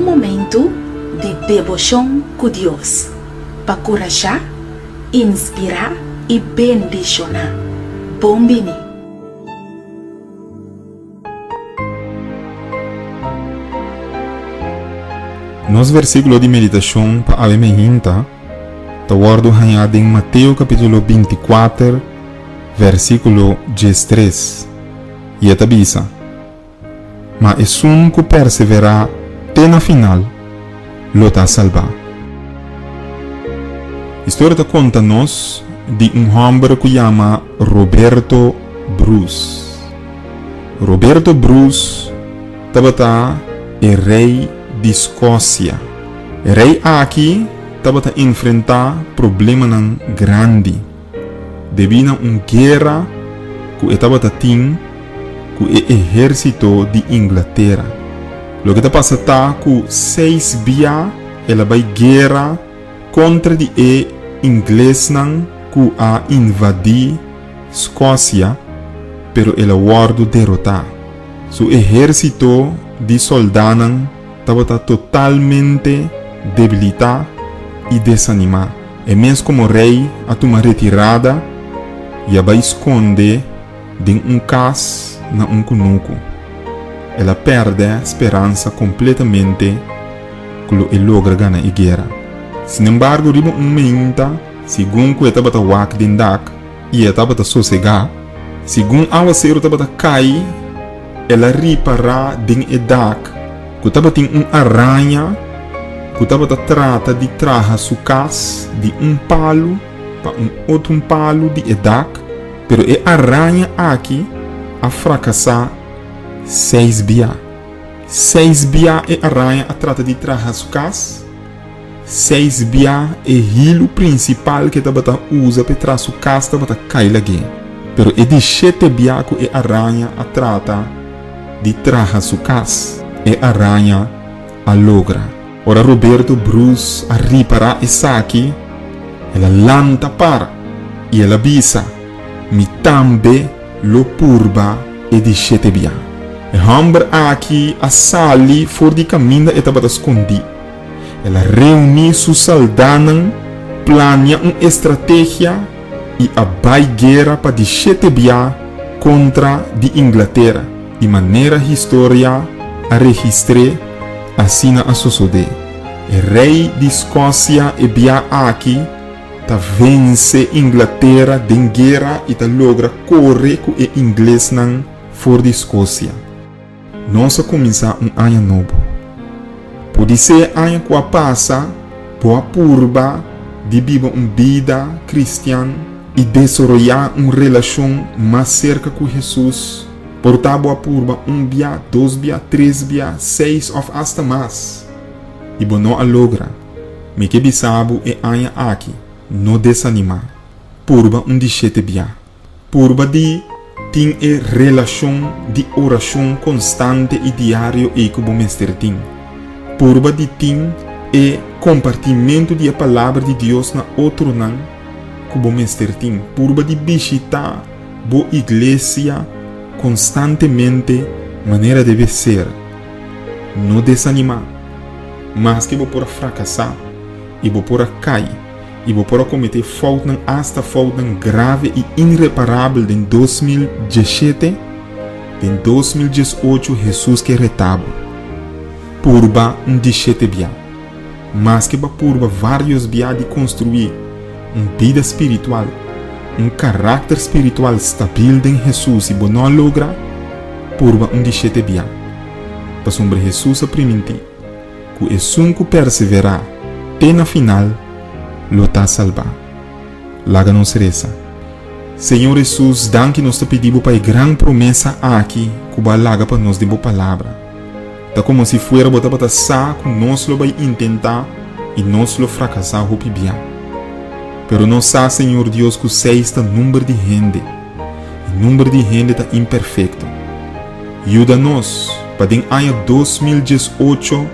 Un momentu di deboshon ku Dios pa kurashá, inspirá i bendishoná. Bon bini! Nos versíkulo di meditashon pa awe meinta ta wòrdu hañá den Mateo kapítulo bintikuater, versíkulo diestres, i e ta bisa, Ma esun ku perseverá te na final lo ta salbá. Historia ta konta nos di un hòmber ku yama Roberto Bruce. Roberto Bruce tabata e rei di Skosia. E rei aki tabata enfrentá problemanan grandi. Debí na un guera ku e tabata tin ku e ehérsito di Inglatera. Loke ta pasa ta ku seis bia el a bai guera kontra di e inglesnan ku a invadí Skosia, pero el a wòrdu derotá. Su ehérsito di sòldánan tabata totalmente debilitá i desanimá. E mes komo rei a tuma retirada i a bai skonde den un kas na un kunuku. El a pèrdè speransa kompletamente ku lo e logra gana e guera. Sinembargo, riba un meinta, segun ku e tabata wak den dak i e tabata sosegá, segun awaseru tabata kai, el a ripará den e dak ku tabatin un araña ku tabata trata di traha su kas di un palu pa un otro un palu di e dak, pero e araña aki a frakasá seis bia. Seis bia e araña a trata di traha su kas, Seis bia e hilu prinsipal ku e tabata usa pa e traha su kas tabata kai lag'é. Pero e di shete bia ku e araña a trata di traha su kas, e araña a logra. Ora Roberto Bruce a ripará esaki, el a lanta para i el a bisa, Mi tambe lo purba e di shete bia. E hòmber aki a sali for di kaminda e tabata skondí. El a reuní su saldánan, plania un estrategia i a bai guera pa di shete bia kontra di Inglatera. I manera historia a registr'é, asina a sosodé. E rei di Skosia e bia aki ta vense Inglatera den guera i ta logra kore ku e inglesnan for di Skosia. Nos a kuminsá un aña nobo. Podisé e aña ku a pasa bo a purba di biba un bida kristian i desaroyá un relashon mas serka ku Hesus. Por ta bo a purba un bia, dos bia, tres bia, seis òf asta mas, i bo no a logra. Mi ke bisa bo e aña aki, no desanimá. Purba un di shete bia. Purba di tin e relashon di orashon konstante i diario ei ku bo mester tin. Purba di tin e kompartimentu di e Palabra di Dios na otronan ku bo mester tin. Purba di bishitá bo iglesia konstantemente manera debe ser. No desanimá. Maske bo por a frakasá i bo por a kai, I bo por a kometé foutnan, asta foutnan grave i inreparabel den 2017? Den 2018 Hesus ke reta bo. Purba un dishete bia. Maske bo a purba vários bia di konstruí un bida spiritual, un karakter spiritual stabil den Hesus i bo no a logra, purba un dishete bia. Pasobra Hesus a primintí. Ku esun ku perseverá te na final lo ta salbá. Laga nos resa. Señor Hesus, danki nos ta pidi Bo pa e gran promesa aki ku Bo a laga pa nos den Bo Palabra. Ta komo si fuera Bo tabata sa ku nos lo bai intentá i nos lo frakasá hopi bia. Pero nos sa, Señor Dios, ku seis ta number di hende, i number di hende ta imperfekto. Yuda nos pa den aña 2018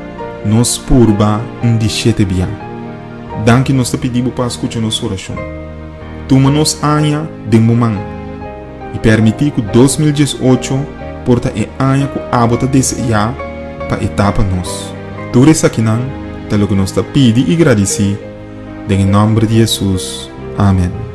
nos purba un di shete bia. Danki nos ta pidi bo pa skucha nos orashon. Tuma nos aña den bo man i permití ku 2018 por ta e aña ku abo ta deseá pa e ta pa nos. Tur esakinan ta loke nos ta pidi i gradisí den e nòmber di Hesus. Amen.